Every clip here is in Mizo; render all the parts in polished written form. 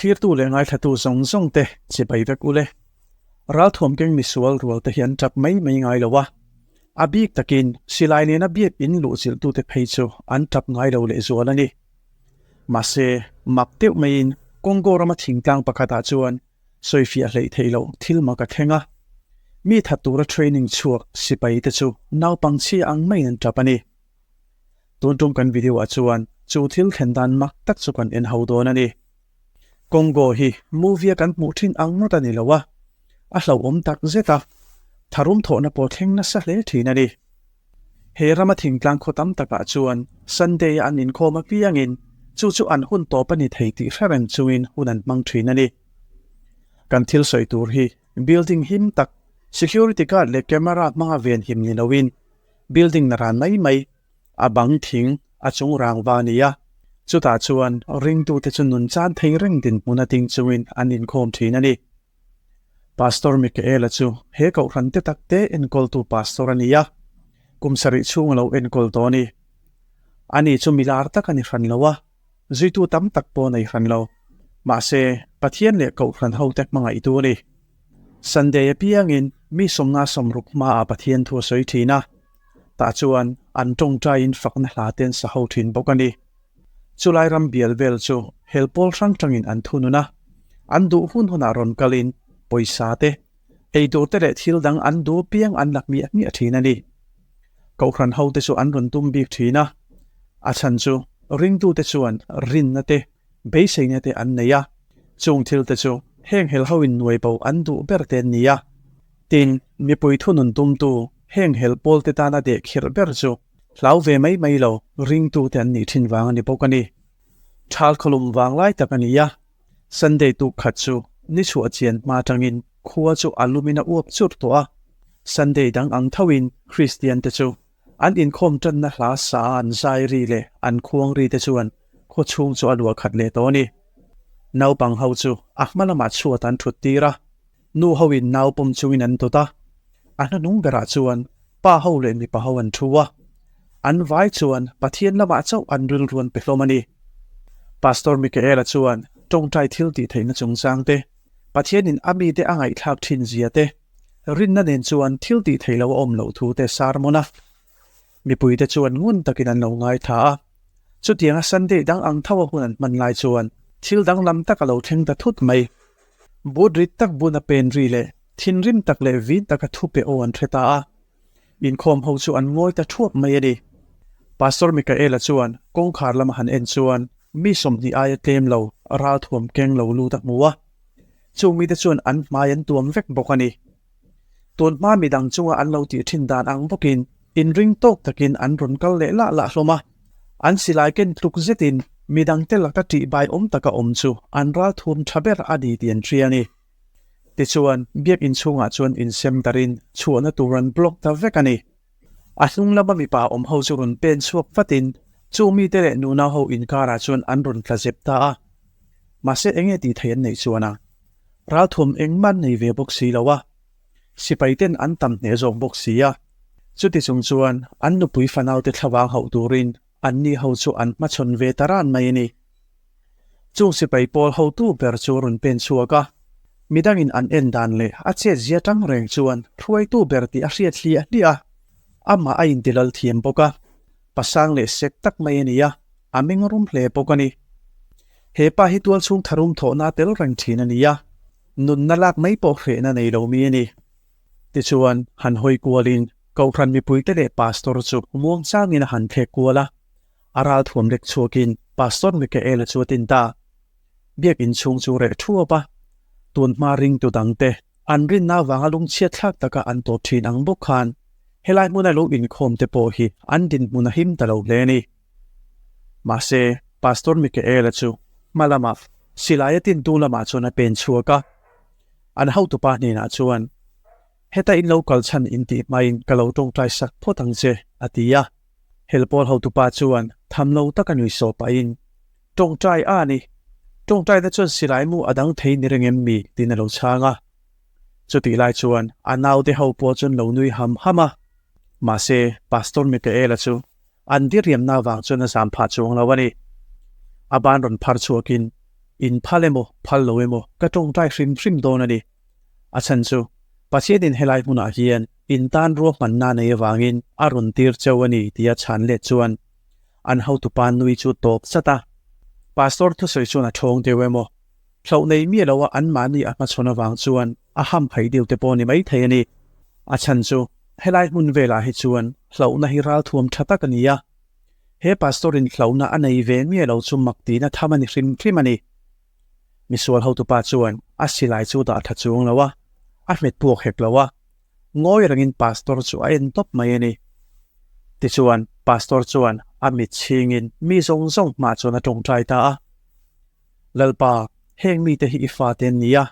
Thlirtu leh ngaithlatu zawng zawng te chibai vek ule. Ralthuam keng misual rual te hi an tap mai mai ngai lo a. A bik takin silai nena biak in luhchilhtute phei chu an tap ngai lo lehzual a ni. Mahse, mak deuh maiin Congo rama thingtlang pakhatah chuan sawifiah hleih theih loh thil mak a thleng a. Mi that tura training chhuak sipai te chu naupang chhia ang maiin an tap a ni. Tun tum kan video ah chuan chu thil thlen dan mak tak chu kan en ho dawn a ni. Congo hi movie a kan hmuh thin ang ngawt a ni lo a, a hlauhawm tak zet a, tharum thawhna pawh thleng nasa hle thin a ni. He rama thingtlang khaw tam takah chuan Sunday a an inkhawm apiangin chu chu an hun tawp a ni thei tih hre reng chungin hun an hmang thin a ni. Kan thil sawi tur hi building him tak, security guard leh camera hmanga ven him ni loin building na ran mai mai, a bang thing, a chung rang va a ni a. Chutah chuan ringtute chu nun chan thei reng dinhmun a ding chungin an inkhawm thin a ni. Pastor Michaela chu he kohhran te tak te enkawltu pastor a ni a, kum sarih chhung a lo enkawl tawh a ni. Ani chu milar tak a ni hran lo a, zuitu tam tak pawh a nei hran lo. Mahse, Pathian leh kohhran hote hmangaihtu a ni. Sunday apiangin mi sawmnga sawmruk hmaah Pathian thu a sawi thin a, tah chuan an tawngtaiin fakna hla te an sa ho thin bawk a ni. Chulai ram bial vel chu hel pawl hrang hrangin an thunun a, an duh hun hunah rawn kalin pawisa te, eitur te leh thil dang an duh piang an la hmiah hmiah thin a ni. Kohhran hote chu an rawn tum bik thin a, a chhan chu ringtute chuan rinna te, beiseina te an nei a, chung thil te chu heng hel ho in nuai bo an duh ber te an ni a. Tin, mipui thunun tumtu heng hel pawl te tana deh khirh ber chu hlau ve mai mai lo ringtu te an nih thin vang a ni bawk a ni. Thal khawlum vang lai tak a ni a, Sunday tuk khat chu ni chhuah chian hma atangin khua chu a lumin a uap churh tawh a, Sunday dang ang thoin Kristian te chu An inkhawm tanna hla sa an zai ri leh an khuang ri te chuan khaw chhung chu a luah khat leh tawh a ni. Naupang ho chu a hma lamah chhuat an thut tir a, nu ho in nau pawm chungin an dawt a, a hnahnung berah chuan pa ho leh mipa ho an thu a. An vai chuan Pathian lamah chauh an rilru an pe hlawm a ni. Pastor Michaela chuan tawngtai thil tih theihna chungchang te, Pathianin a mite a ngaihthlak thin zia te, Rinna nen chuan thil tih theih loh a awm loh thu te sermon a, mipuite chuan ngun takin an lo ngaithla a. Chutianga Sunday dang ang tho a hun an hman lai chuan thil danglam tak a lo thleng ta thut mai. But rit tak bun a pen ri leh thinrim tak leh vin taka thu pe aw an hre ta a. Inkhawm ho chu an ngawi ta thuap mai a ni. Pastor Michaela chuan kawngkhar lama han en chuan mi 20 aia tlem lo ralthuam keng lo lut a hmu a. Chung mite chuan an hmai an tuam vek bawk a ni. Tun hma midang chunga an lo tih thin dan ang bawkin inring tawk takin an rawn kal leh lah lah hlawm a. An silai ken tluk zetin midangte laka ṭih bai awm taka awm chu an ralthuam ṭha ber a ni tih an hria a ni. Tichuan, biakinn chhungah chuan insem darin chhuahna tur an block ta vek a ni. A hnung lama mipa awm ho chu rawn pen chhuak vatin chu mite leh nunau ho inkarah chuan an rawn tla zep ta a. Mahse enge tih theih an neih chuan a? Ralthuam engmah an nei ve bawk si lo a, sipai ten an tam hneh zawk bawk si a. Chuti chung chuan an nupui fanaute thlavang hauh turin anni ho chu an hmachhawn ve ta ran mai a ni. Chung sipai pawl hotu ber chu rawn pen chhuak a, midangin an en dan leh a chet zia tang reng chuan hruaitu ber tih a hriat hliah hliah a, amah a intilal thiam bawk a, pasang leh sek tak mai a ni a, a meng rum hle bawk a ni. He pa hi tualchhung tharum thawhna tel reng thin a ni a, nunna lak mai pawh hrehna nei lo mi a ni. Tichuan, han hawi kualin Kohhran mipuite leh Pastor chu muangchangin a han thlek kual a, a ral thuam lek chhuakin Pastor Michaela chu a tin ta. Biakin chhung chu reh thuap a, tun hma ringtu dangte an rinna avanga lungchhiat thlak taka an tawp thin ang bawk khan helai hmuna lo inkhawm te pawh hi an dinhmun a him ta lo hle a ni. Mahse, Pastor Michaela chu hma lamah silai a tintu lamah chuan a pen chhuak a, an hotupa hnenah chuan, Heta in lo kal chhan in tih hmain ka lo tawngtai sak phawt ang che, a ti a. Helpawl hotupa chuan tham lo taka nui sawh pahin, Tawngtai a ni. Tawngtaina chuan silai mu a dang thei ni reng em mi? tiin a lo chhang a. Chutih lai chuan a naute ho pawh chuan lo nui ham ham a. Mahse, Pastor Michaela chu an diriamna avang chuan a zam phah chuang lo a ni. A ban rawn phar chhuakin. In phal emaw, phal lo emaw ka tawngtai hrim hrim dawn a ni. A chhan chu, Pathianin helai hmunah hian in tan ruahmanna nei avangin a rawn tir cheu a ni tia chhan let chuan an hotupa nui chu tawp chat a. Pastor thusawi chuan a thawng deuh emaw, Hlauh nei miah loa anmahni a hmachhawn avang chuan a hamhaih deuh te pawh ni maithei a ni. A chhan chu helai hmun velah hi chuan hlauhna hi ralthuam tha tak a ni a. He pastor in hlauhna a nei ve miah lo chu mak tihna tham a ni hrim hrim a ni. Misual hotupa chuan a silai chu dah tha chuang lo a, a hmet puak hek lo a, ngawi rengin pastor chu a en tawp mai a ni. Tichuan pastor chuan a mit chhingin mi zawng zawng hmah chuan a tawngtai ta a. Lalpa, heng mite hi i fate an ni a,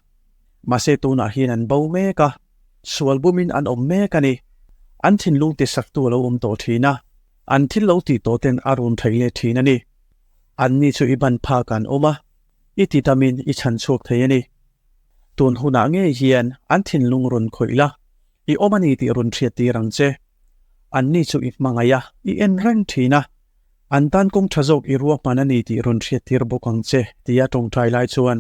mahse tunah hian an bo mek a, sual bumin an awm mek a ni. An thinlung tisaktu a lo awm tawh thin a, an thil lo tih tawh ten a run thei leh thin a ni. Anni chu i ban phak an awm a, i ti damin i chhan chhuak thei a ni. Tun hunah ngei hian an thinlung rawn khawih la, i awm a ni tih rawn hriat tir ang che. Anni chu i hmangaih a, i en reng thin a. An tan kawng tha zawk i ruahman a ni tih rawn hriattir bawk ang che, tia tawngtai lai chuan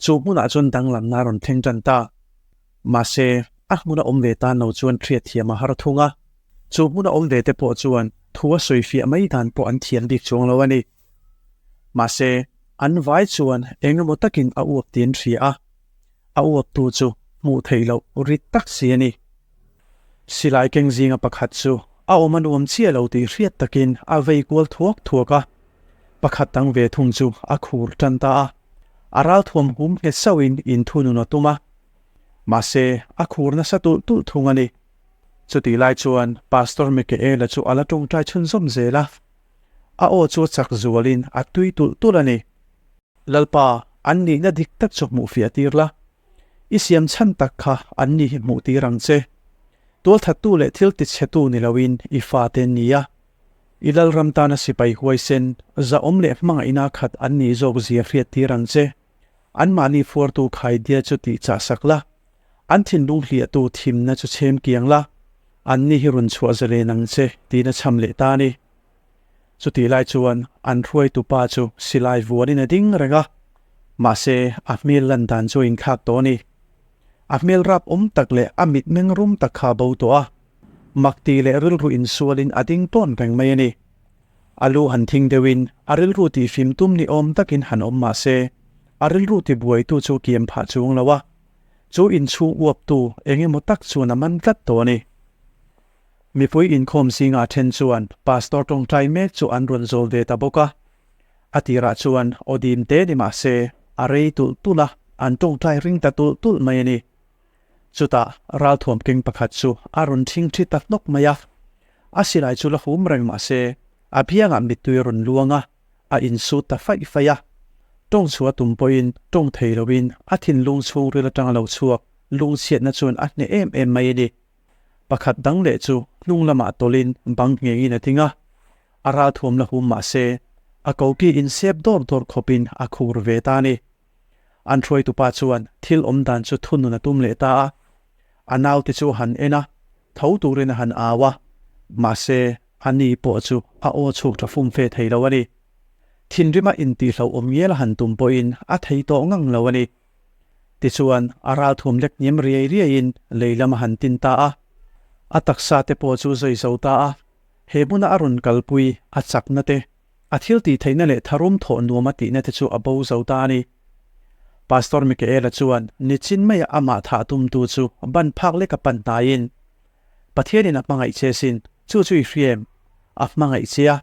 chu hmunah chuan danglamna a rawn thleng tan ta. Mahse, a hmuna awm ve tan lo chuan hriatthiam a har thung a, chu hmuna awm ve te pawh chuan thu a sawifiah mai dan pawh an thiam bik chuang lo a ni. Mahse, an vai chuan eng emaw takin a uap tih an hria a, a uaptu chu hmuh theih loh rit tak si a ni. Silai keng zinga pakhat chu a awm a nuam chiah lo tih hriat takin a vei kual thuak thuak a, pakhat dang ve thung chu a khur tan ta a, a ralthuam hum nghet sauhin inthunun a tum a, mahse a khur nasa tulh tulh thung a ni. Chutih lai chuan Pastor Mikaela chu a la tawngtai chhunzawm zel a, a aw chu a chak zualin a tui tulh tulh a ni. Lalpa, an nihna dik tak chu hmuh fiah tir la. I siam chhan tak kha an ni hi hmuh tir ang che. Tualthattu leh thil tichhetu ni loin i fate an ni a. I Lalram tana sipai huaisen, zahawm leh hmangaihna khat an nih zawk zia hriat tir ang che. Anmahni fuartu khaidia chu tih chah sak la. An thinlung hliahtu thimna chu chhem kiang la. An ni hi rawn chhuah zalen ang che, tiin a chham leh ta a ni. Chutih lai chuan an hruaitu pa chu silai vuanin a ding reng a, mahse a hmel lan dan chu a inthlak tawh a ni. A hmel rap awm tak leh a mitmeng rum tak kha a bo tawh a, mak tih leh rilru insualin a ding tawn reng mai a ni. A lu han thing deuhin a rilru tihfim tum ni awm takin han awm mah se, a rilru tibuaitu chu kiam phah chuang lo a, chu inchhung uaptu eng emaw tak chuan a man tlat tawh a ni. Mipui inkhawm zingah then chuan Pastor tawngtai mek chu an rawn zawl ve ta bawk a. A tirah chuan aw dim te ni mah se a rei tulh tulh a, an tawngtai ring ta tulh tulh mai a ni. Chutah ralthuam keng pakhat chu a rawn thing thi ta hnawk mai a. A silai chu la hum reng mah se a biangah mittui a rawn luang a, a insut ta faih faih a. Tawng chhuah tum pawhin tawng thei loin a thinlung chhungril atanga lo chhuak lungchhiatna chuan a hneh em em mai a ni. Pakhat dang leh chu hnung lamah tawlhin bang nghengin a ding a, a ralthuam la hum mah se, a koki insep dawr dawr khawpin a khur ve ta a ni. An hruaitupa chuan thil awm dan chu thunun a tum leh ta a, a naute chu a han en a, tho turin a han au a, mahse, a ni pawh chu a aw chhuk tha fum fe thei lo a ni. Thinrima intihhlauh awm ngial a han tum pawhin a thei tawh ngang lo a ni. Tichuan, a ralthuam lek hniam riai riaiin lei lam a han tin ta a. A taksa te pawh chu zai zo ta a. He hmuna a rawn kalpui a chakna te, a thil tih theihna leh tharum thawh nuam a tihna te chu a bo zo ta a ni. Pastor Mikaela chuan nichin maia amah thah tumtu chu ban phak lek a pan hnaiin, Pathianin a hmangaih che sin, chu chu i hria em? A hmangaih che a,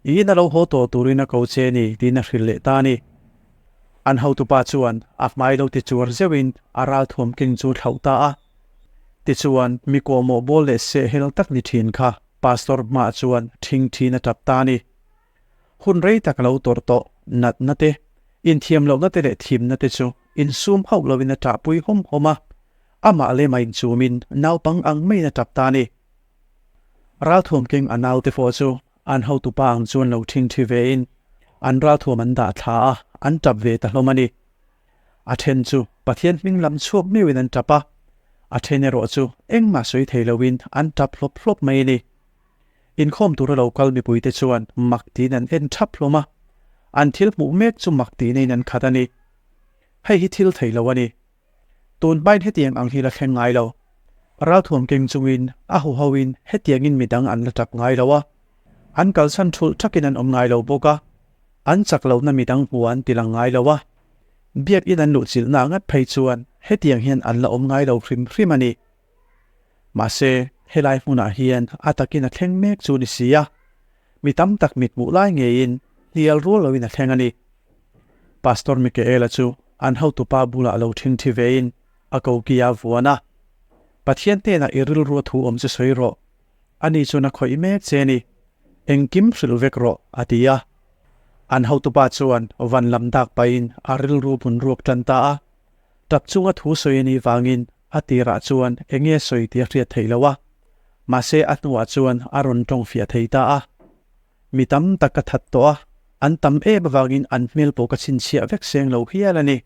I in a lo haw tawh turin a ko che ni, tiin a hrilh leh ta a ni. An hotupa chuan a hmai lo ti chuar zeuhin a ralthuam keng chu thlauh ta a. Tichuan, mi kawhmawh bawl leh sehhel tak ni thin kha Pastor hmaah chuan thing thin a tap ta a ni. Hun rei tak a lo tawrh tawh natna te, inthiam lohna te leh thimna te chu insum hauh loin a ṭahpui hawm hawm a, amah lema inchumin naupang ang maiin a tap ta a ni. Ralthuam keng a naute pawh chu an hotupa ang chuan lo ṭhing ṭhi vein an ralthuam an dah thla a, an ṭap ve ta hlawm a ni. A ṭhen chu Pathian hming lam chhuak meuhin an ṭap a, a ṭhen erawh chu engmah sawi thei loin an ṭap hlawp hlawp mai a ni. Inkhawm tura lo kal mipuite chuan mak tiin an en ṭhap hlawm a, an thil hmuh mek chu mak tihna in an khat a ni. Hei hi thil thei lo a ni. Tun hmain hetiang ang hi la thleng ngai lo. Ralthuam keng chungin a huhoin hetiangin midang an la tap ngai lo a. An kalsan thulh thakin an awm ngai lo bawk a. An chak lohna midang hmu an ti lang ngai lo a. Biakinn an luhchilhna ngat phei chuan hetiang hian an la awm ngai lo hrim hrim a ni. Mahse, helai hmunah hian a takin a thleng mek chu ni si a. Mi tam tak mit hmuh lai ngeiin hnial rual loin a thleng a ni. Pastor Mikaela chu an hotupa bulah lo ṭhingṭhi vein a koki a vuan a. Pathian hnenah i rilru a thu awm chu sawi rawh. Ani chuan a khawih mek che a ni. Engkim hrilh vek rawh, a ti a. An hotupa chuan van lam dak pahin a rilru bun ruak ṭan ta a. Tap chunga thu sawi a nih vangin a tirah chuan eng nge sawi tih a hriat theih loh a, mahse a hnuah chuan a rawn tawng fiah thei ta a. Mi tam tak ka that tawh a, an tam em avangin an hmel pawh ka chhinchhiah vek seng lo hial a ni.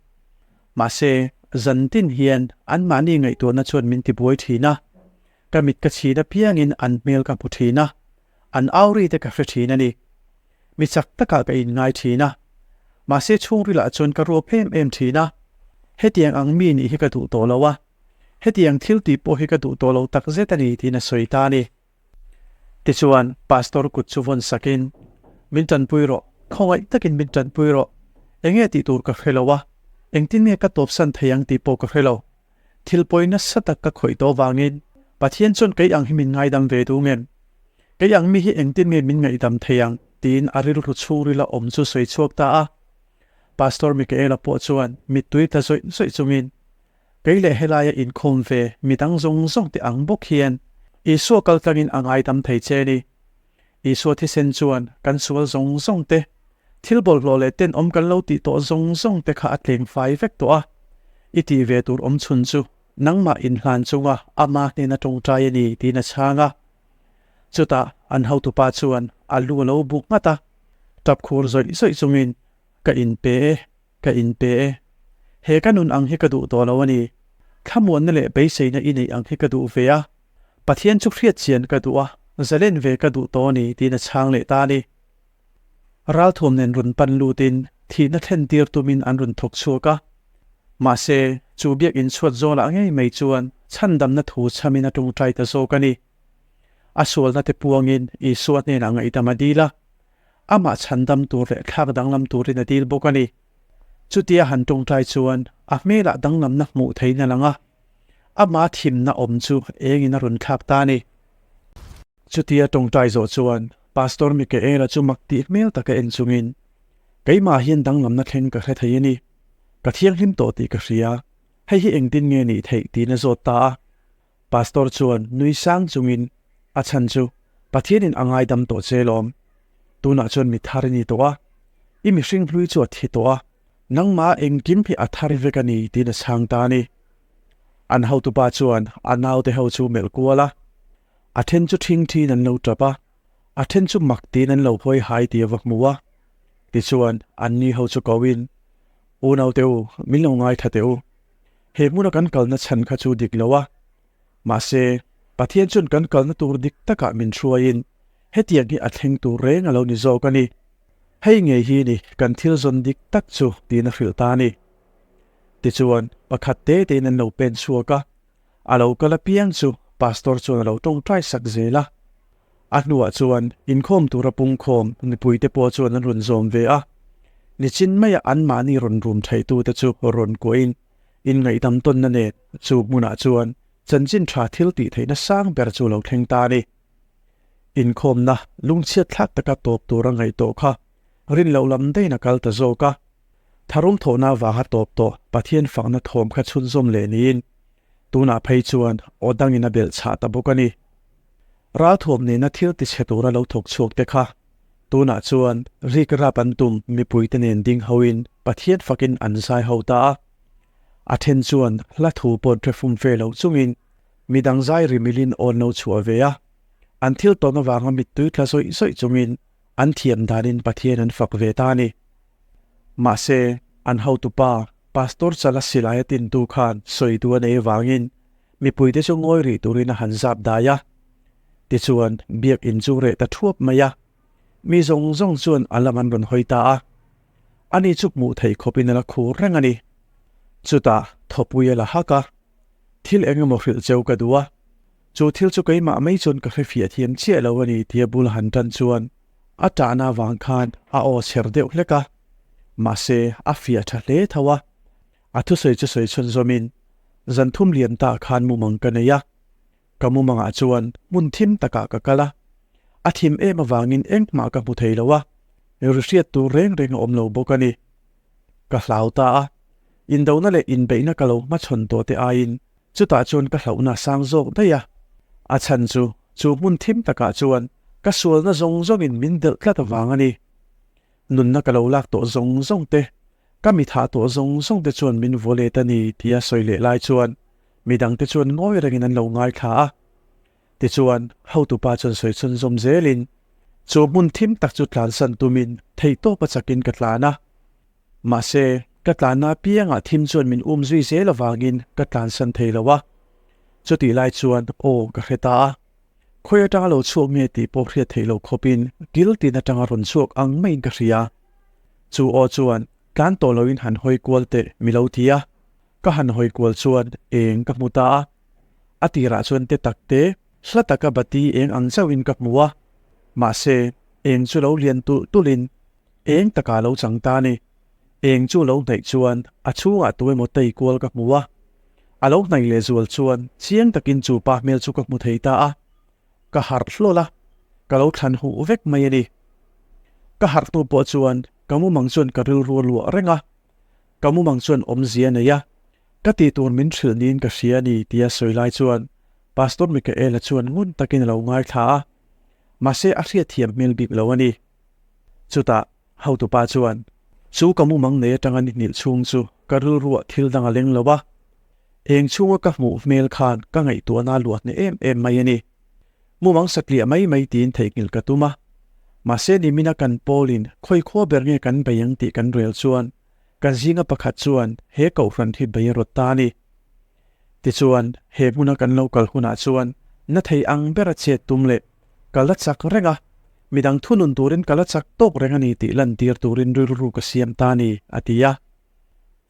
Mahse, zan tin hian anmahni ngaihtuahna chuan min tibuai thin a, ka mit ka chhin apiangin an hmel ka hmu thin a, an auri te ka hre thin a ni. Mi chak takah ka inngai thin a, mahse chhungrilah chuan ka ruap em em thin a. Hetiang ang mi nih hi ka duh tawh lo a, hetiang thil tih pawh hi ka duh tawh lo tak zet a ni tiin a sawi ta a ni. Tichuan, Pastor kut chu vawn sakin, Min tanpui rawh, khawngaih takin min tanpui rawh. Enge tih tur ka hre lo a, engtin nge ka tawpsan thei ang tih pawh ka hre lo. Thil pawi nasa tak ka khawih tawh vangin Pathian chuan kei ang hi min ngaidam ve duh ngem? Kei ang mi hi engtin nge min ngaihdam thei ang? tiin a rilru chhungrila awm chu sawi chhuak ta a. Pastor Michaela pawh chuan mittui tla zawih zawih chungin, Kei leh helaia inkhawm ve midang zawng zawng te ang bawk hian Isua kal tlangin a ngaidam thei che ni. Isua thisen chuan kan sual zawng zawng te, thil bawlhhlawh leh tenawm kan lo tih tawh zawng zawng te kha a tleng fai vek tawh a. I tih ve tur awm chhun chu nangmah inhlan chunga ama hnena tawngtai a ni tiin a chhang a. Chutah an hotupa chuan a lu a lo buk nghat a, tap khur zawih zawih chungin, Ka inpe e, ka inpe e. He ka nun ang hi ka duh tawh lo a ni. Thlamuanna leh beiseina i neih ang hi ka duh ve a. Pathian chu hriat chian ka duh a, zalen ve ka duh tawh a ni tiin a chhang leh ta a ni. Ralthuam nen rawn pan lutin thihna thlen tir tumin an rawn thawk chhuak a. Mahse, chu biakinn chhuat zawlah ngei mai chuan chhandamna thu chhamin a tawngtai ta zawk a ni. A sualna te puangin Isua hnenah ngaihdam a dil a, amah chhandam tur leh thlak danglam turin a dil bawk a ni. Chutia han tawngtai chuan a hmelah danglamna hmuh theihin a lang a, ama thimna awm chu engin a rawn thlak ta a ni. Chutia tawngtai zawh chuan Pastor Mikaela chu mak tih hmel taka en chungin, Keimah hian danglamna thleng ka hre thei a ni. Ka thianghlim tawh tih ka hria. Hei hi engtin nge nih theih tiin a zawt ta a. Pastor chuan nui sang chungin, A chhan chu Pathianin a ngaidam tawh che lawm. Tunah chuan mi thar i ni tawh a. I mihring hlui chu a thi tawh a. Nangmah engkim hi a thar vek a ni tiin a chhang ta a ni. An hotupa chuan a naute ho chu melh kual a. A then chu thingthiin an lo tap a, a then chu mak tiin an lo hawi hai tih a va hmu a. Tichuan, anni ho chu koin, Unaute u, min lo ngaithla teh u. He hmuna kan kalna chhan kha chu dik lo a. Mahse, Pathian chuan kan kalna tur dik takah min hruaiin hetiang hi a thleng tur reng a lo ni zawk a ni. Hei ngei hi ni kan thil zawn dik tak chu tiin a hrilh ta a ni. Tichuan, pakhat te tein an lo pen chhuak a. A lo kal apiang chu Pastor chuan a lo tawngtai sak zel a. A hnuah chuan inkhawm tura pungkhawm mipuite pawh chuan an rawn zawm ve a. Nichin maia anmahni rawn rum theihtute chu rawn kuahin inngaihdam tawnna nen chu hmunah chuan chanchin tha thil tih theihna sang ber chu lo thleng ta a ni. Inkhawmna lungchhiat thlak taka tawp tura ngaih tawh kha rin loh lam daihin a kal ta zawk a. Tharum thawhna avanga tawp tawh Pathian fakna thawm kha chhunzawm leh niin tunah phei chuan aw dangin a belh chhah ta bawk a ni. Ralthuam nena thil tichhe tura lo thawk chhuak te kha tunah chuan rik rap an tum mipuite nen ding hoin Pathian fakin an zai ho ta a. A then chuan hla thu pawh hre fum ve lo chungin midang zai rimilin awn lo chhuah ve a. An thil tawn avanga mittui tla zawih zawih chungin an thiam danin Pathian an fak ve ta a ni. Mahse, an hotupa, Pastor Chala Silaia tintu khan sawi duh a nei avangin mipuite chu ngawi rih turin a han zap dai a. Tichuan, biakinn chu reh ta thuap mai a. Mi zawng zawng chuan a lam an rawn hawi ta a. Ani chu hmuh theih khawpin a la khur reng a ni. Chutah thawpui a la hak a, Thil eng emaw hrilh cheu ka duh a, chu thil chu keimah mai chuan ka hrefiah thiam chiah lo a ni tia bul han tan chuan a tahna avang khan a aw chher deuh hlek a, mahse a fiah tha hle tho a, a thusawi chu sawi chhunzawmin zan thum lian ta khan mumang ka nei a, ka mumangah chuan hmun thim takah ka kal a, a thim em avangin engmah ka hmu thei lo a, ri hriat tur reng reng a awm lo bawk a ni. Ka hlau ta a, indona leh inbeihna ka lo hmachhawn tawh te aiin chutah chuan ka hlauhna a sang zawk daih a. A chhan chu, chu hmun thim takah chuan ka sualna zawng zawngin min delh tlat avang a ni. Nunna ka lo lak tawh zawng zawng te, ka mi thah tawh zawng zawng te chuan min vaw let a ni tia sawi leh lai chuan midangte chuan ngawi rengin an lo ngaithla a. Tichuan, hotupa chuan sawi chhunzawm zelin, chu hmun thim tak chu tlansan tumin theihtawp a chakin ka tlan a. Mahse, ka tlanna apiangah thim chuan min um zui zel avangin ka tlansan thei lo a. Chutih lai chuan aw ka hre ta a. Khawi atanga lo chhuak nge tih pawh hriat theih loh khawpin kil tin atanga rawn chhuak ang maiin ka hria. Chu aw chuan tlan tawh loin han hawi kual teh mi lo ti a. Ka han hawi kual chuan eng ka hmu ta a. A tirah chuan te tak te, hla taka bati eng ang chauhin ka hmu a. Mahse, eng chu lo lian tulh tulhin eng takah lo chang ta a ni. Eng chu lo hnaih chuan a chhungah tu emaw tei kual ka hmu a. A lo hnaih leh zual chuan chiang takin chu pa hmel chu ka hmu thei ta a. Ka harh hlawl a, ka lo thlan huh vek mai a ni. Ka harh hnu pawh chuan ka mumang chuan ka rilru a luah reng a. Ka mumang chuan awmzia a nei a, ka tih tur min hrilh niin ka hria a ni tia sawi lai chuan Pastor Michaela chuan ngun takin a lo ngaithla a, mahse a hriatthiam hmel bik lo a ni. Chutah hotupa chuan, Chu ka mumang nei atanga ni hnilh chhung chu ka rilruah thil dang a leng lo a, eng chhunga ka hmuh hmel khan ka ngaihtuahna a luah hneh em em mai a ni. Mumang satliah mai mai tiin theihnghilh ka tum a, mahse nimina kan pawlin khawi khua ber nge kan bei ang tih kan rel chuan kan zinga pakhat chuan he kohhran hi bei a rawt ta a ni. Tichuan, he hmuna kan lo kal hunah chuan na thei ang bera chet tum leh ka la chak reng a, midang thunun turin ka la chak tawk reng a ni tih lantir turin rilru ka siam ta a ni, a ti a.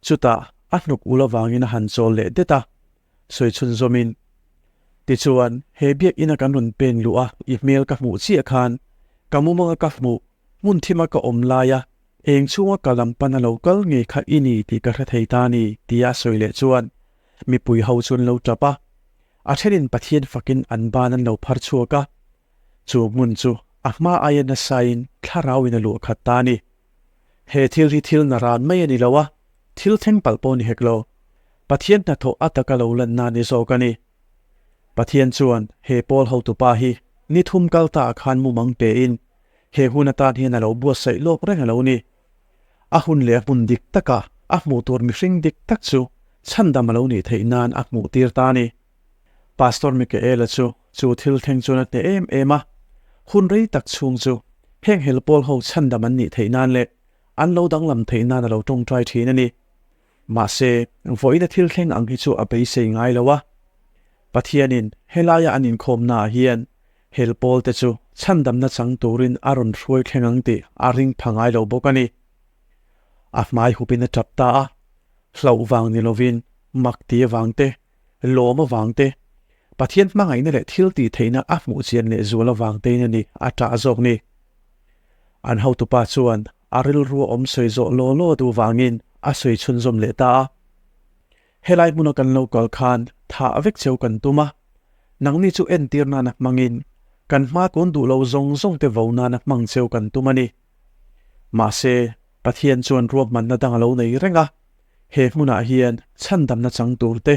Chutah, a hnuk ul avangin a han chawl leh det a, sawi chhunzawmin, Tichuan, he biakina kan rawn pen luh a, i hmel ka hmuh chiah khan ka mumanga ka hmuh Hmun thima ka awm laia eng chhunga ka lam pan a lo kal ngei kha i ni tih ka hre thei ta a ni, tia a sawi leh chuan mipui ho chu an lo tap a. A thenin Pathian fakin an ban an lo phar chhuak a. Chu hmun chu a hma aia nasain thlarauin a luah khat ta a ni. He thil hi thil na ran mai a ni lo a, thil thleng palh pawh ni hek lo. Pathian hnathawh a taka lo lanna a ni zawk a ni. Pathian chuan he pawl hotupa hi ni thum kal ta ah khan mumang pein he hun atan hian a lo buatsaih lawk reng a lo ni. A hun leh a hmun dik takah a hmuh tur mihring dik tak chu chhandam a lo nih theih nan a hmuh tir ta a ni. Pastor Michaela chu chu thil thleng chuan a hneh em em a, hun rei tak chhung chu heng hel pawl ho chhandam an nih theih nan leh an lo danglam theih nan a lo tawngtai thin a ni. Mahse, vawiina thil thleng ang hi chu a beisei ngai lo a. Pathianin helaia an inkhawmnaah hian hel pawlte chu chhandamna chang turin a rawn hruai thleng ang tih a ring pha ngai lo bawk a ni. A hmai hupin a tap ta a, hlauh vang ni lovin mak ti avang te, lawm avang te, Pathian hmangaihna leh thil tih theihna a hmuh chian leh zual avang tein a ni a ṭah zawk ni. An hotupa chuan a rilru a awm sawi zawh law law duh vangin a sawi chhunzawm leh ta a. Helai hmuna kan lo kal khan thah vek cheu kan tum a, nangni chu entir nana hmangin kan hma kun duh lo zawng zawng te vo nana hmang cheu kan tum a ni. Mahse, Pathian chuan ruahmanna dang a lo nei reng a, he hmunah hian chhandamna chang tur te,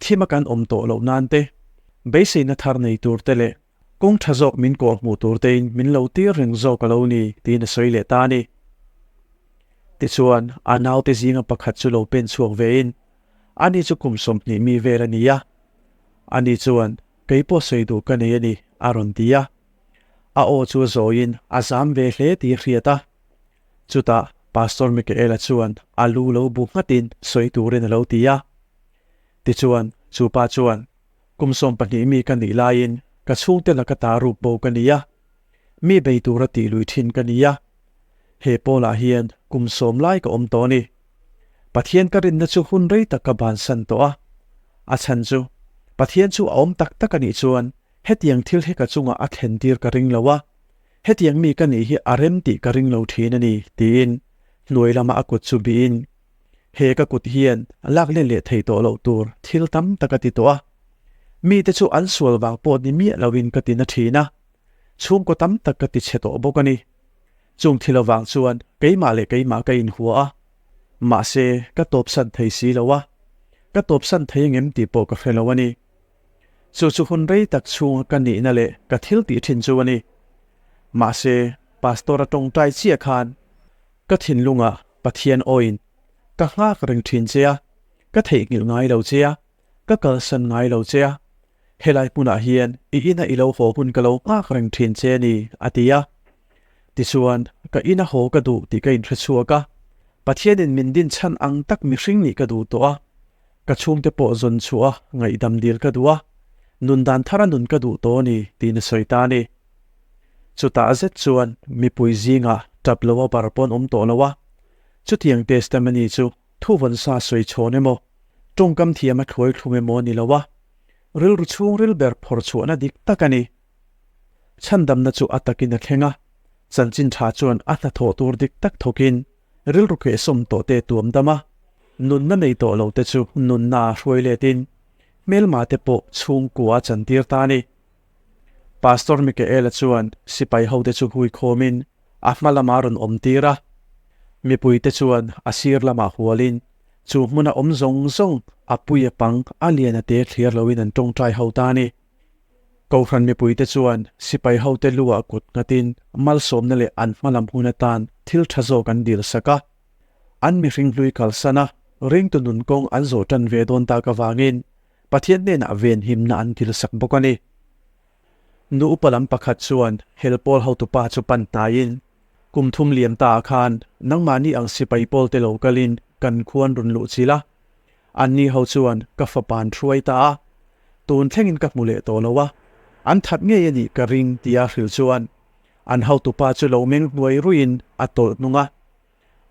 thima kan awm tawh loh nan te, beiseina thar nei tur te leh Kawng tha zawk min kawh hmuh tur tein min lo tir reng zawk a lo ni, tiin a sawi leh ta a ni. Tichuan, a naute zinga pakhat chu lo pen chhuak vein, Ani chu kum 20 mi vel a ni a. Ani chuan, Kei pawh sawi duh ka nei a ni, a rawn ti a. A aw chu a zawiin a zam ve hle tih a hriat a. Chutah, Pastor Michaela chuan a lu lo bu nghatin sawi turin a lo ti a. Tichuan, chu pa chuan, Kum 12 mi ka nih laiin ka chhungte laka ta ruk bo ka ni a, mi bei tura tih lui thin ka ni a. He pawlah hian kum sawm lai ka awm tawh a ni. Pathian ka rinna chu hun rei tak ka bansan tawh a. A chhan chu, Pathian chu a awm tak tak a nih chuan hetiang thil hi ka chungah a thlen tir ka ring lo a, hetiang mi ka nih hi a rem tih ka ring lo thin a ni, tiin hnuai lama a kut chu bihin, He ka kut hian lak let leh thei tawh loh tur thil tam tak a ti tawh a. Mite chu an sual vang pawh ni miah loin ka ti na thin a, chhungkaw tam tak ka ti chhe tawh bawk a ni. Chung thil avang chuan keimah leh keimah ka inhua a, mahse ka tawpsan thei si lo a, ka tawpsan thei angem tih pawh ka hre lo a ni. Chu chu hun rei tak chhunga ka nihna leh ka thil tih thin chu a ni. Mahse Pastor a tawngtai chiah khan ka thinlungah Pathian awiin ka nghak reng thin che a, ka theihnghilh ngai lo che a, ka kalsan ngai lo che a, helai hmunah hian i ina i lo haw hun ka lo nghak reng thin che a ni, a ti a. Tichuan, ka ina haw ka duh tih ka inhre chhuak a, Pathianin min din chhan ang tak mihring nih ka duh tawh a, ka chhungte pawh zawn chhuah a ngaihdam dil ka duh a, nun dan thara nun ka duh tawh a ni, tiin a sawi ta a ni. Chutah zet chuan mipui zingah tap lo a bar pawn awm tawh lo a, chutiang testimony chu Thuvawn sa sawi chhawn emaw, tawngkam thiam a thluai thlum emaw a ni lo a, rilru chhungril ber phawrh chhuahna dik tak a ni. Chhandamna chu a takin a thleng a, chanchin tha chuan a hnathawh tur dik tak thawkin rilru kehsawm tawh te tuam dam a, nunna nei tawh lo te chu nunna a hruai letin hmelma te pawh chhungkua a chantir ta a ni. Pastor Mikaela chuan sipai hote chu hui khawmin a hma lamah a rawn awm tir a. Mipuite chuan a sir lamah hualin chu hmuna awm zawng zawng a pui a pang a lian a te thlir loin an tawngtai ho ta a ni. Kohhran mipuite chuan sipai hote luah kut nghatin malsawmna leh an hma lam hun atan thil tha zawk an dil sak a. An mihring hlui kalsan a, ringtu nun kawng an zawh tan ve dawn tak avangin Pathian hnenah venhimna an dilsak bawk a ni. Nu upa lam pakhat chuan hel pawl hotupa chu pan hnaiin, Kum thum liam ta ah khan nangmahni ang sipai pawl te lo kalin kan khuan rawn luh chilh a. Anni ho chuan ka fapa an hruai ta a, tun thlengin ka hmu leh tawh lo a, an that ngei a nih ka ring tia hrilh chuan an hotupa chu lo meng hnuai ruiin a tawlh hnung a.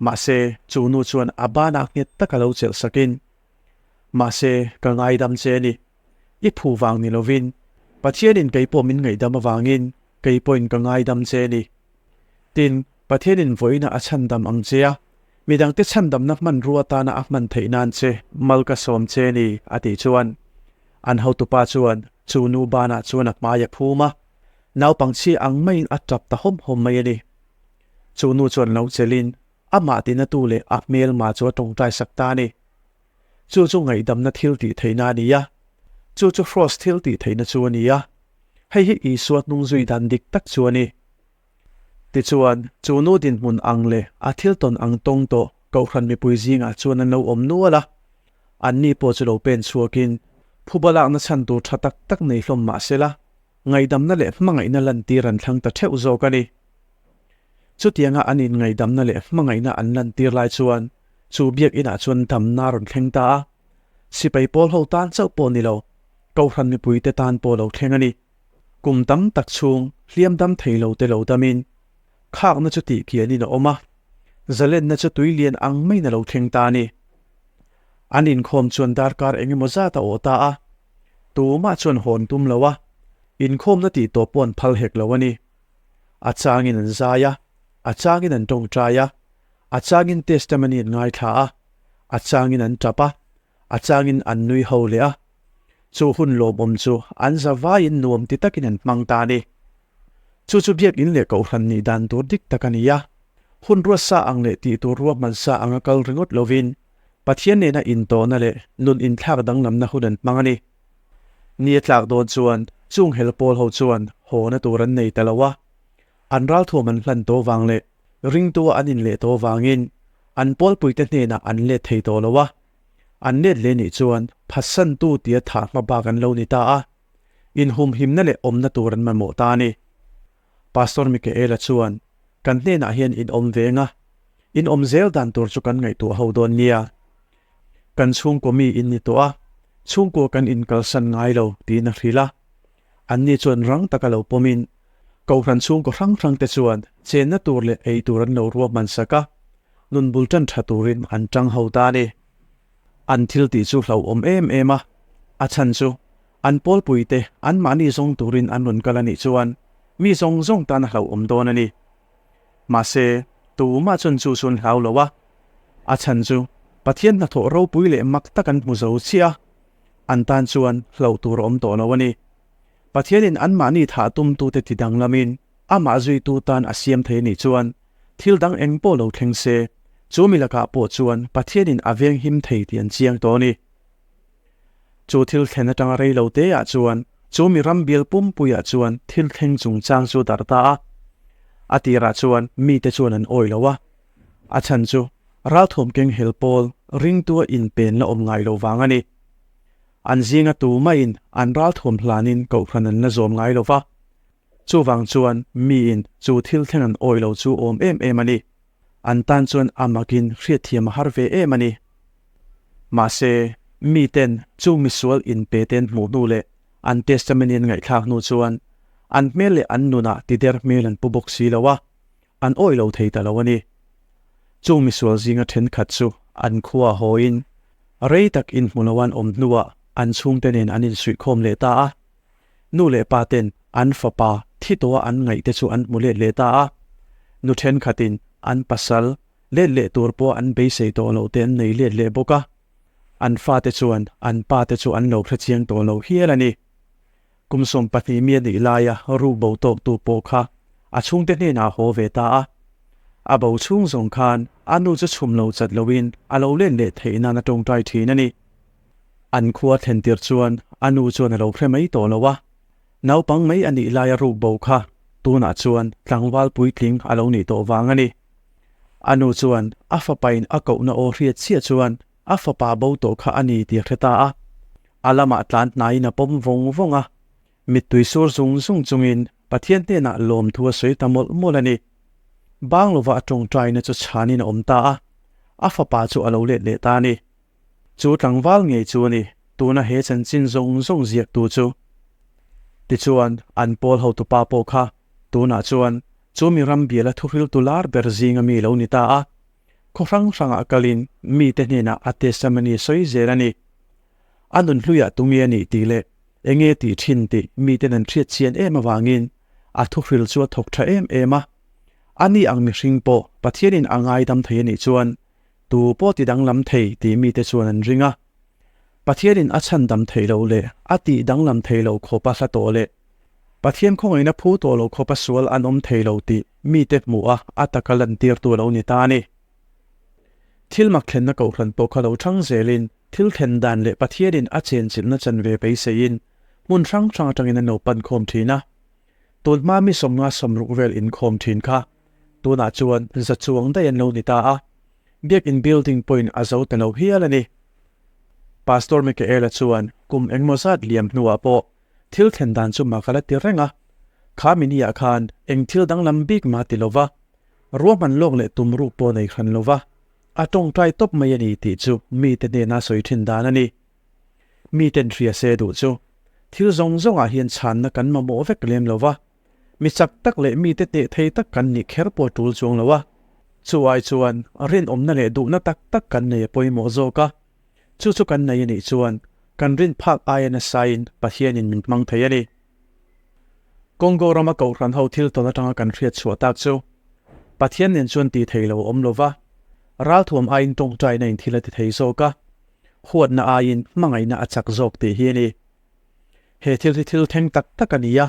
Mahse, chu nu chuan a banah nghet taka lo chelh sakin, Mahse, ka ngaidam che a ni. I phu vang ni lovin, Pathianin kei pawh min ngaihdam avangin kei pawhin ka ngaidam che a ni. Tin, Pathianin vawiina a chhandam ang che a, midangte chhandamna hmanrua atana a hman theih nan che mal ka sawm che a ni, a tih chuan an hotupa chuan chu nu banah chuan a hmai a phum a, naupangchhia ang maiin a tap ta hawm hawm mai a ni. Chu nu chuan lo chelin Amah tinatu leh a hmelma chu a tawngtai sak ta a ni. Chu chu ngaihdamna thil tih theihna a ni a. Chu chu Hros thil tih theihna chu a ni a. Hei hi Isua hnung zui dan dik tak chu a ni. Tichuan, chu nu dinhmun ang leh a thil tawn ang tawng tawh Kohhran mipui zingah chuan an lo awm nual a. Anni pawh chu lo pen chhuakin, phuba lakna chhan tur tha tak tak nei hlawm mah sela, ngaihdamna leh hmangaihna lantir an thlang ta theuh zawk a ni. Chutianga an inngaihdamna leh hmangaihna an lantir lai chuan chu biakinah chuan damna a rawn thleng ta a, sipai pawl ho tan chauh pawh ni lo, Kohhran mipuite tan pawh lo thleng a ni. Kum tam tak chhung hliam dam thei lo te lo damin khakna chu tih kianin a awm a, zalenna chu tui lian ang maiin a lo thleng ta a ni. An inkhawm chuan darkar eng emaw zat a awh ta a, tumah chuan hawn tum lo a, inkhawmna tih tawh pawh an phal hek lo a ni. A changin an zai a, a changin an tawngtai a, a changin testimony an ngaithla a, a changin an tap a, a changin an nui ho leh a. Chu hun lawmawm chu an za vaiin nuam ti takin an hmang ta a ni. Chu chu biakinn leh kohhran nih dan tur dik tak a ni a. Hun ruat sa ang leh tih tur ruahman sa anga kal ringawt lovin Pathian nena intawhna leh nun inthlak danglamna hun an hmang a ni. Ni a tlak dawn chuan chung hel pawl ho chuan hawna tur an nei ta lo a, an ralthuam an hlan tawh vang leh ringtua an inleh tawh vangin an pawlpuite hnenah an let thei tawh lo a, an let leh nih chuan phatsantu tia thah hma bak an lo ni ta a, inhumhimna leh awmna tur an mamawh ta a ni. Pastor Mikaela chuan, Kan hnenah hian in awm veng a, in awm zel dan tur chu kan ngaihtuah ho dawn nia. Kan chhungkaw mi in ni tawh a, chhungkua kan inkalsan ngai lo, tiin a hrilh a. Anni chuan rang taka lo pawmin, Kohhran chhungkaw hrang hrangte chuan chenna tur leh ei tur an lo ruahman sak a. nun bul tan tha turin an tang ho ta a ni. An thil tih chu hlauhawm em em a, a chhan chu an pawlpuite anmahni zawng turin an rawn kal a nih chuan mi zawng zawng tan a hlauhawm dawn a ni. Mahse, tumah chuan chu chu an hlau lo a, a chhan chu Pathian hnathawh ropui leh mak tak an hmu zo chiah a, an tan chuan hlauh tur a awm tawh lo a ni. Pathianin anmahni thah tumtute ti danglamin amah zuitu tan a siam thei a nih chuan thil dang eng pawh lo thleng se, chu mi lakah pawh chuan Pathianin a veng him thei tih an chiang tawh a ni. Chu thil thlen atanga rei lo te ah chuan chu mi ram bial pumpuiah chuan thil thleng chungchang chu darh ta a. A tirah chuan mite chuan an awih lo a. A chhan chu ralthuam keng hel pawl ringtua inpen la awm ngai lo vang a ni. An zinga tu maiin an ralthuam hlanin kohhran an la zawm ngai lo va. Chuvang chuan miin chu thil thleng an awih lo chu awm em em a ni. An tan chuan a makin hriatthiam a har ve em a ni. Mahse, miten chu misual inpe te an hmuh hnu leh an testimony an ngaihthlak hnu chuan an hmel leh an nunah tider hmel an pu bawk si lo a, an awih lo thei ta lo a ni. Chung misual zinga thenkhat chu an khua hawiin rei tak inhmu lo an awm hnuah an chhungte nen an insuihkhawm leh ta a. Nu leh pa ten an fapa thi tawha an ngaih te chu an hmu let leh ta a. Nu thenkhatin an pasal let leh tur pawh an beisei tawh loh te an nei let leh bawk a. An fate chuan an pa te chu an lo hrechiang tawh lo hial a ni. Kum 12 mi a nih laia ruk bo tawktu pawh kha a chhungte hnenah haw ve ta a. A bo chhung zawng khan a nu chu chhum lo chat loin a lo len leh theih nan a tawngtai thin a ni. An khua thlen tir chuan a nu chuan a lo hre mai tawh lo a. Naupang mai a nih laia ruk bo kha tunah chuan tlangval puitling a lo nih tawh vang a ni. A nu chuan a fapain a kohna aw hriat chiah chuan a fapa bo tawh kha a ni tih a hre ta a. A lamah tlan hnaiin a pawm vawng vawng a, mittui sur zung zung chungin Pathian hnenah lawmthu a sawi ta mawlh mawlh a ni. Bang lova a tawngtaina chu chhanin a awm ta a, a fapa chu a lo let leh ta a ni. Chu tlangval ngei chu a ni, tuna he chanchin zawng zawng ziaktu chu. Tichuan, an pawl hotupa pawh kha tunah chuan chu mi ram biala thuhriltu lar ber zinga mi lo ni ta a, Khaw hrang hrangah kalin mite hnenah a testimony sawi zel a ni. A nunhluiah tunge a nih tih leh enge tih thin tih miten an hriat chian em avangin a thuhril chu a thawk tha em em a. A ni ang mihring pawh Pathianin a ngaidam thei a nih chuan tu pawh ti danglam thei tih mite chuan an ring a. Pathianin a chhandam theih loh leh a tih danglam theih loh khawpa hla tawh leh Pathian khawngaihna phu tawh lo khawpa sual an awm thei lo tih mite hmuh a a taka lantirtu a lo ni ta a ni. Thil mak thlenna kohhran pawh kha lo chang zelin thil thlen dan leh Pathianin a chenchilhna chanve beiseiin hmun hrang hrang atangin an lo pan khawm thin a. Tun hma mi 50 60 vel inkhawm thin kha tunah chuan za chuang daih an lo ni ta a, Biakin building pawhin a zo ta lo hial a ni. Pastor Michaela chuan kum engmaw zat liam hnuah pawh Thil thlen dan chu mak a la ti reng a, kha mini-ah khan eng thil danglam bik mah ti lova, ruahman lawk leh tum ruk pawh nei hran lova, a tawngtai tawp mai a ni tih chu mite hnena sawi thin dan a ni. Miten hria se duh chu thil zawng zawngah hian chhanna kan mamawh vek lem lova, mi chak tak leh mite hneh thei tak kan nih kher pawh tul chuang lo a, chu ai chuan rinawmna leh duhna tak tak kan nei a pawimawh zawk a. Chu chu kan nei a nih chuan kan rin phak aia nasain Pathianin min hmang thei a ni. Congo rama Kohhran ho thil tawn atanga kan hriat chhuah tak chu Pathian nen chuan ti thei lo a awm lo va, ralthuam aiin tawngtaina in thil a ti thei zawk a, huatna aiin hmangaihna a chak zawk tih hi a ni. He thil hi thil thleng tak tak a ni a,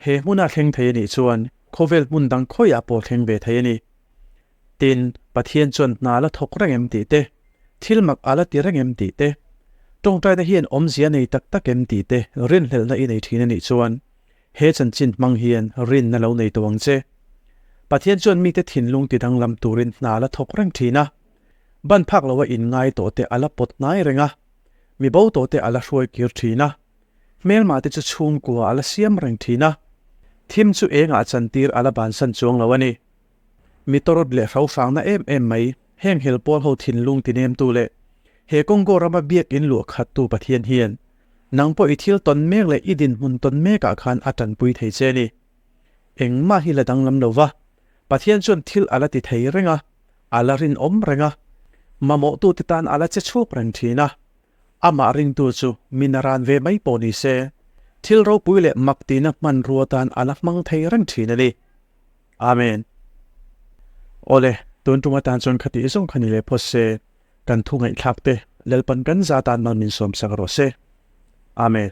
he hmuna thleng thei a nih chuan khawvel hmun dang khawiah pawh thleng ve thei a ni. Tin, Pathian chuan hna la thawk reng em tih te, thil mak a la ti reng em tih te, tawngtaina hian awmzia nei tak tak em tih te rinhlelhna i nei thin a nih chuan, he chanchin hmang hian rinna lo nei tawh ang che. Pathian chuan mite thinlung ti danglam turin hna la thawk reng thin a, ban phak loa inngai tawh te a la pawt hnai reng a, mi bo tawh te a la hruai kir thin a, hmelmah te chu chhungkua a la siam reng thin a, thim chu engah chantir a la bansan chuang lo a ni. Mi tawrawt leh hrohrangna em em mai, heng hel pawl ho thinlung tinemtu leh he Congo rama biakin luah khattu Pathian hian nang pawh i thil tawn mek leh i dinhmun tawn mekah khan a tanpui thei che a ni. Engmah hi la danglam lo va, Pathian chuan thil a la ti thei reng a. A la rinawm reng a, mamawhtute tan a la che chhuak reng thin a. Amah ringtu chu mi naran ve mai pawh ni se, thil ropui leh mak tihna hmanrua tan a la hmang thei reng thin a ni. Amen. Awle, tun tum atan chuan khatih zawng kha ni leh phawt se, kan thu ngaihthlak te Lalpan kan za tan mal min sawmsak rawh se. Amen.